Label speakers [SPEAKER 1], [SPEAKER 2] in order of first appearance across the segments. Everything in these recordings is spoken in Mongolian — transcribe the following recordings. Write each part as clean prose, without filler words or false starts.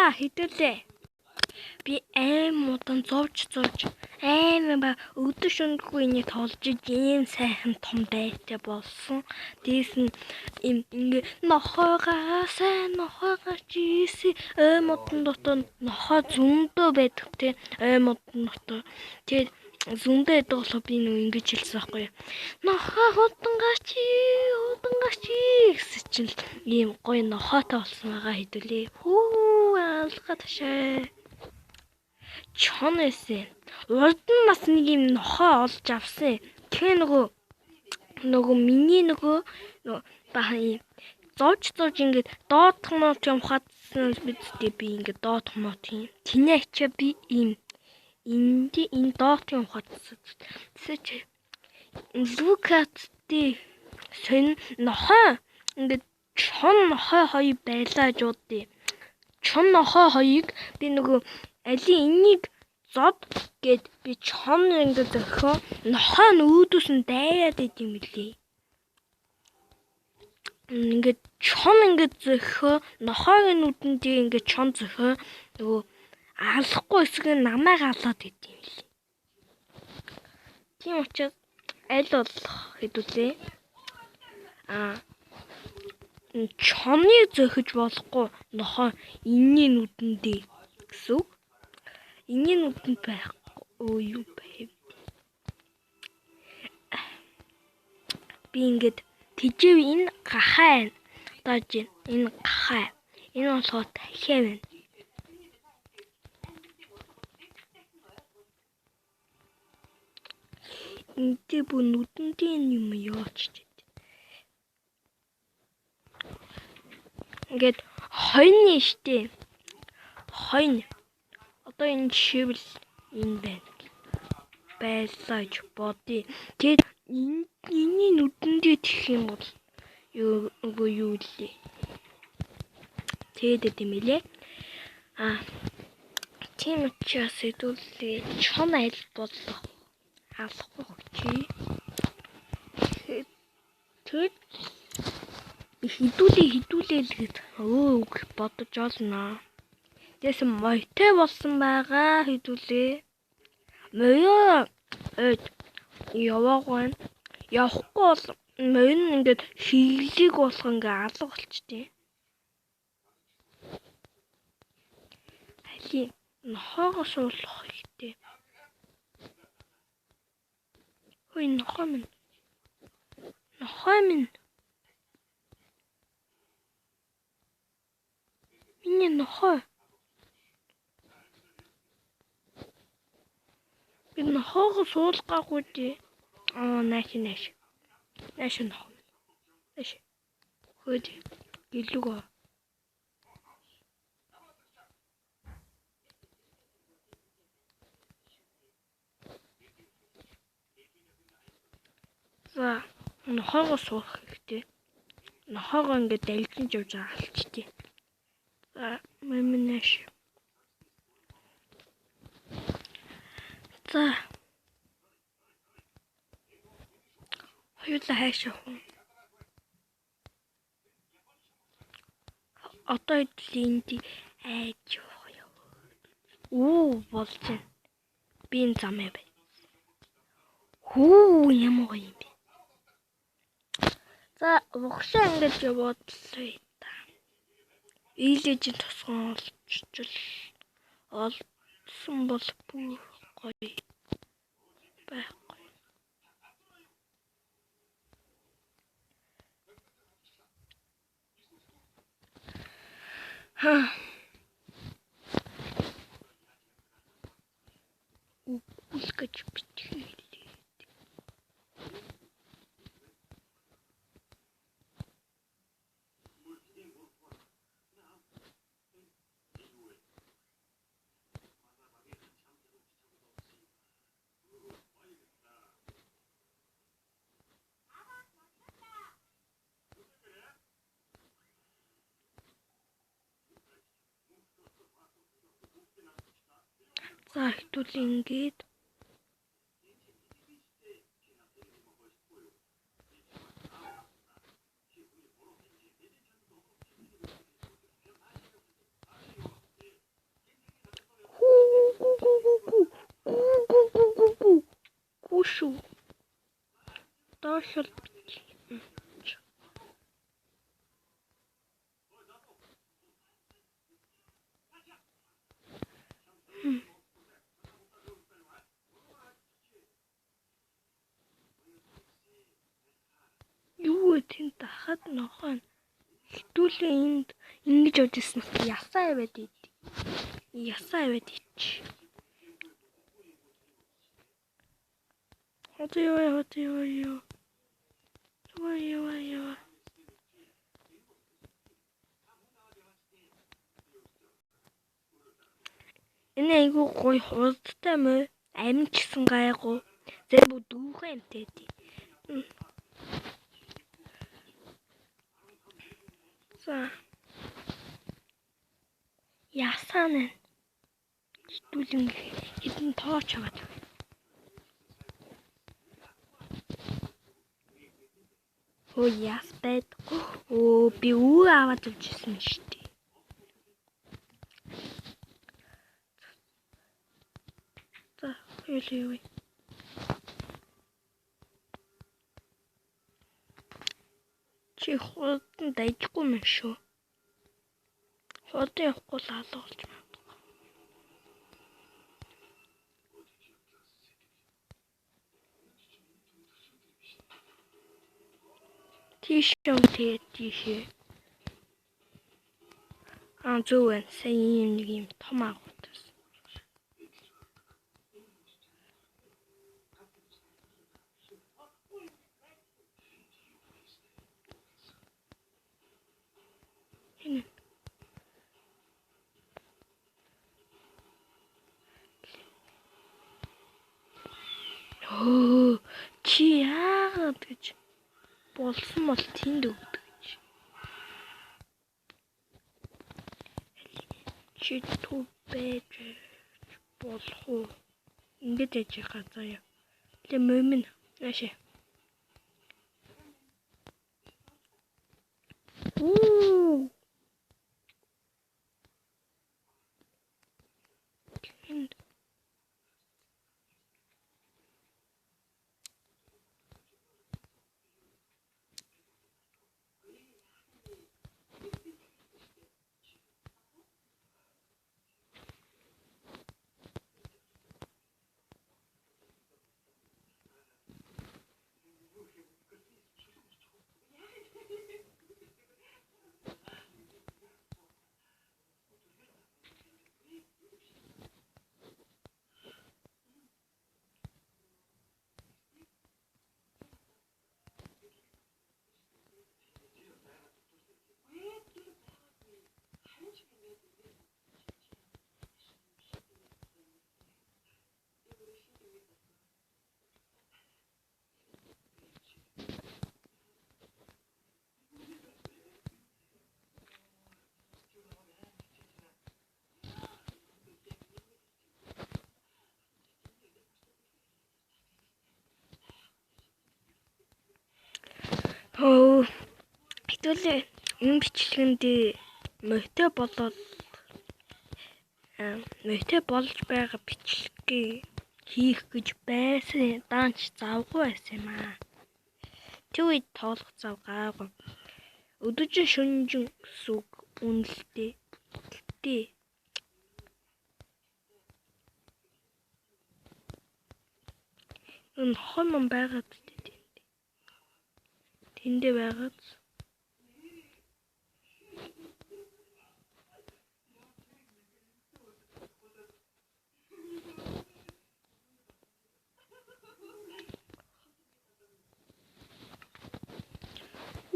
[SPEAKER 1] За хэдүүлээ. Би аим удаан зовж аим ба өдөр шөнөгүй энийг толж ийм сайхан том дайтай болсон. Дээс нь ийм ингээ нохойгоо сайн нохойгоо чийсэн ой модон дотор нохой зөндөө байдаг те ой модон дотор. Тэгээд зөндөө байдаг болохоор би нэг ингэж хэлсэн байхгүй юу. Нохой худангаач худангаач гэсэн чинь ийм гоё нохойтой болсон байгаа хэдүүлээ. Хүү алга ташаа. Чон эсэ. Урд нь бас нэг юм нохой олж авсан. Тэгээ нөгөө миний нөгөө бахан юм зовж ингээд доодох мод юм хатсан бидтэй би ингээд доодох мод юм. Тинэ ачаа би ийм энд энэ доот юм хатсан. Тэсэж Лукаттэй сонь нохой ингээд чон нохой хоёр байлаа гэж бодъё. Чон нохой хоёрыг би нөгөө алин энийг зод гэд би чон ингээд зөхөө нохой нь үүдүүс нь дайраад идэм юм лээ. Ингээд чон ингээд зөхөө нохойг нүдэндээ ингээд чон зөхөө нөгөө алахгүй хэсэг нь намайг алаад идэм юм лээ. Тийм учраас аль болох хэдүүлээ. Аа чоныг зөхөж болохгүй нохой энэний нүдэндээ гэсэн үг. Энэний нүдэнд байхгүй өө юу байв. Би ингээд тэжээв энэ гахай одоо энэ гахай. Энэ болохоор дахиа байна. Энд бүр нүдэндээ юм яач. Ингээд хойно штэ. Хойно. Одоо энэ жишээвэл энэ байна. Байлаа гэж бодъё. Тэгээд энэний нүдэндээ тэх юм бол юу нөгөө юу лээ. Тэгээд юм лээ. Аа. Тийм учраас хэдүүлээ чон аль болох алахгүй чи. Тэгээд би хідүүлээ л гэж өө бодож олно. Тэгсэн моётой болсон байгаа хідүүлээ. Моёо яваагүй. Явахгүй бол моён ингээд хийлийг болох ингээ алга болчтой. Али нохоогоо суулгах хэрэгтэй. Хөөе нохой минь. Нохой минь. Миний нохой. Би нохоогоо суулгаагүй дээ. Аа нааш. Нааш нохой. Нааш. Хөөе гэлүүгөө. За нохоогоо суулгах хэрэгтэй. Нохоогоо ингээд далжин явж байгаа алчтий. За мэмнэш. За хоёулаа хайш явах уу? Одоо энд айж явах юу? Үү болж байна. Би энэ замаа бай. Хүү ямар гоё юм бэ? За урагшаа ингэж яваад л та. Ийлэжийн тусган олчвол олсон бол бүр гоё байхгүй. Ха. Үгүй гэж бичээ. За хэдүүл ингээд Орхиол юу вэ тэнд дахад нохоо хитүүлээ энд ингэж явж ирсэн ясаа аваад ид. Ясаа аваад ич. Одоо юу одоо юу юу. Юу юу юу. Энэ айгүй гоё хурдтай мó амжсан гайгүй. Зэ бүх дүүхэн амтай тий. За. Ясаа нэ. Хитүүлэн хэдэн тооч аваад. Хөө яс байдгүй. Өө би үү аваад явж ирсэн шүү дээ. За, юу юу. Чи хурдан дайжгүй юм шүү. Хурдан явахгүй л алга болж магадгүй. Тийш юм тэгээд тийшээ. Аа зөв байна. Сайн ийм нэг юм том агууд байсан. Энэ Өө чи яагаад гэж болсон бол тэнд өгдөг гэж. Чи төв байж болох уу? Ингэж яж яхаа заяа. Тэгээ мөмн наашаа. Уу. Тэнд Хөө хэдүүлээ энэ бичлэгэндээ мөтэй болоод мөтэй болж байгаа бичлэгээ хийх гэж байсан. Даанч завгүй байсан юм аа. Тэр үед тоглох зав гараагүй. Өдөржин шөнөжин гэсэн үг үнэлтэй. Гэтэ энэ хон мөн байгаад тэндээ байгаад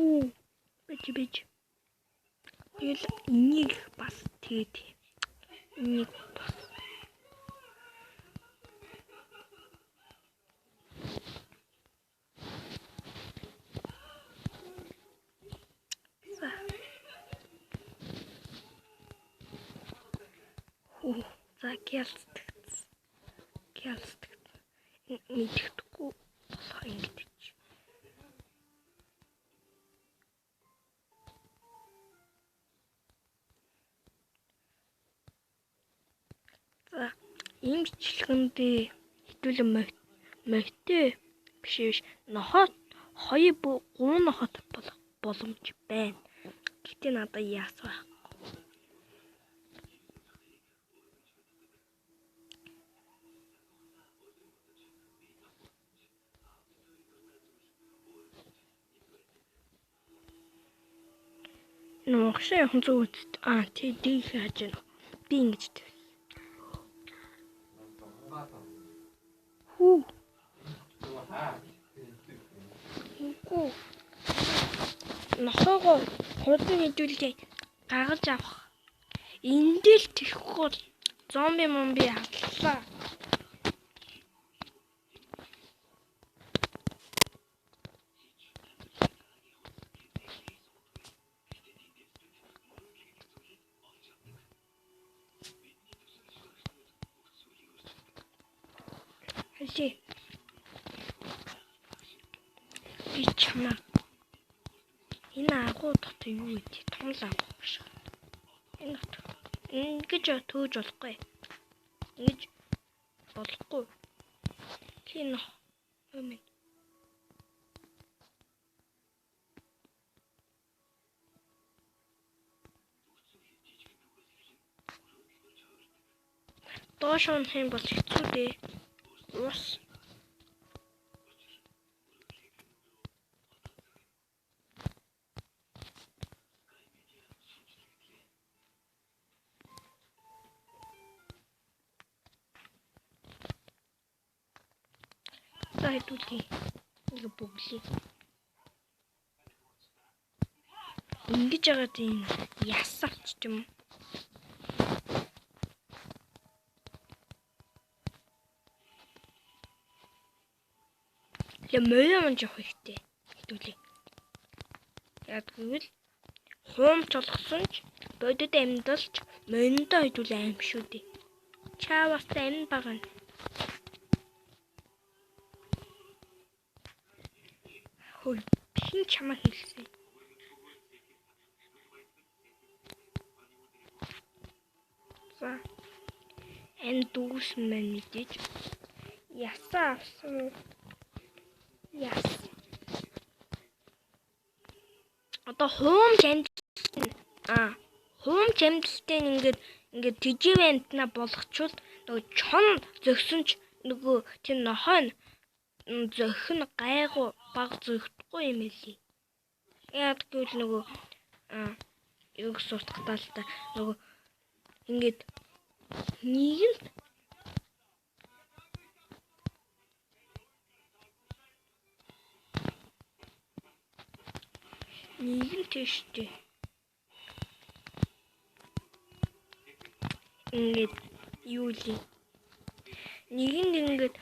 [SPEAKER 1] Уу бич бич. Тэгэл энийг бас тэгээд энийг бас За гялцдагц. Гялцдагц. Мэддэхгүй болох ингэж. За ийм бичлэгэндээ хэдүүлэн мөтэй биш биш нохоо 2 3 нохот болох боломж байна. Гэтэ надад яас байх. Ногшоо явах зүг үст. Аа тий дийх яаж яах. Би ингэж төв. Хүү. Үгүй. Нохоогоо хурдан хэдүүлээ гаргаж авах. Энд л тэхгүй зомби момби авлаа. Хаши. Би чамаа. Энэ агуу дотор юу гэдэг? Том л агуу биш. Энэ дотор. Ингэж төөж болохгүй. Ингэж болохгүй. Кино. Юм. Доош унах юм бол хэцүү дээ. Ус. За хэдүүлээ. Нэг бөглөө. Ингэж яагаад энэ яс авч юм. Я моёо мань явах хэрэгтэй. Хэдүүлээ. Яг гэвэл хуумч болгосон ч бодит амьдалч мониндоо хэдүүлээ аим шүү дээ. Чаавас амь бага. Хөл хин чамаа хэлсэн. За. Энэ дүүсэн маань мэдээж. Ясаа авсан. Яс. Одоо хуумч амьдлалт хуумч амьдлалтай ингээд тэжээв амьтнаа болгочвол нөгөө чон зөгсөн ч нөгөө тэр нохой нь зөх нь гайгүй баг зөгдөхгүй юм хэлий. Яг гэвэл нөгөө юу гэсэн утгатай л та нөгөө ингээд нэг нь тийштэй. Ингээд юу лээ. Нэгэнд ингээд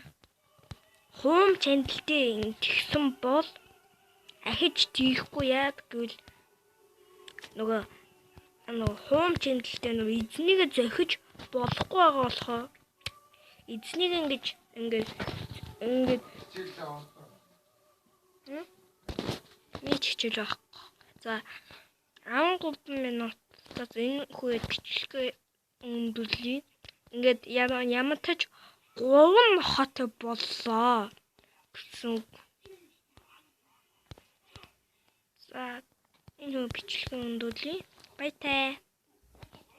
[SPEAKER 1] хуумч амьдлалтай тэгсэн бол ахиж тийхгүй яад гэвэл нөгөө хуумч амьдлалтай нөгөө эзнийг зохиж болохгүй байгаа болохоор эзнийг ингэж ингээд ингээд нэг хичээл байхгүй. За 13 минутаас энэ хүрээд бичлэгээ өндөрлөе. Ингээд ямар тач 3 хот боллоо гэсэн үг. За энэ бичлэгээ өндөрлөе. Баяртай.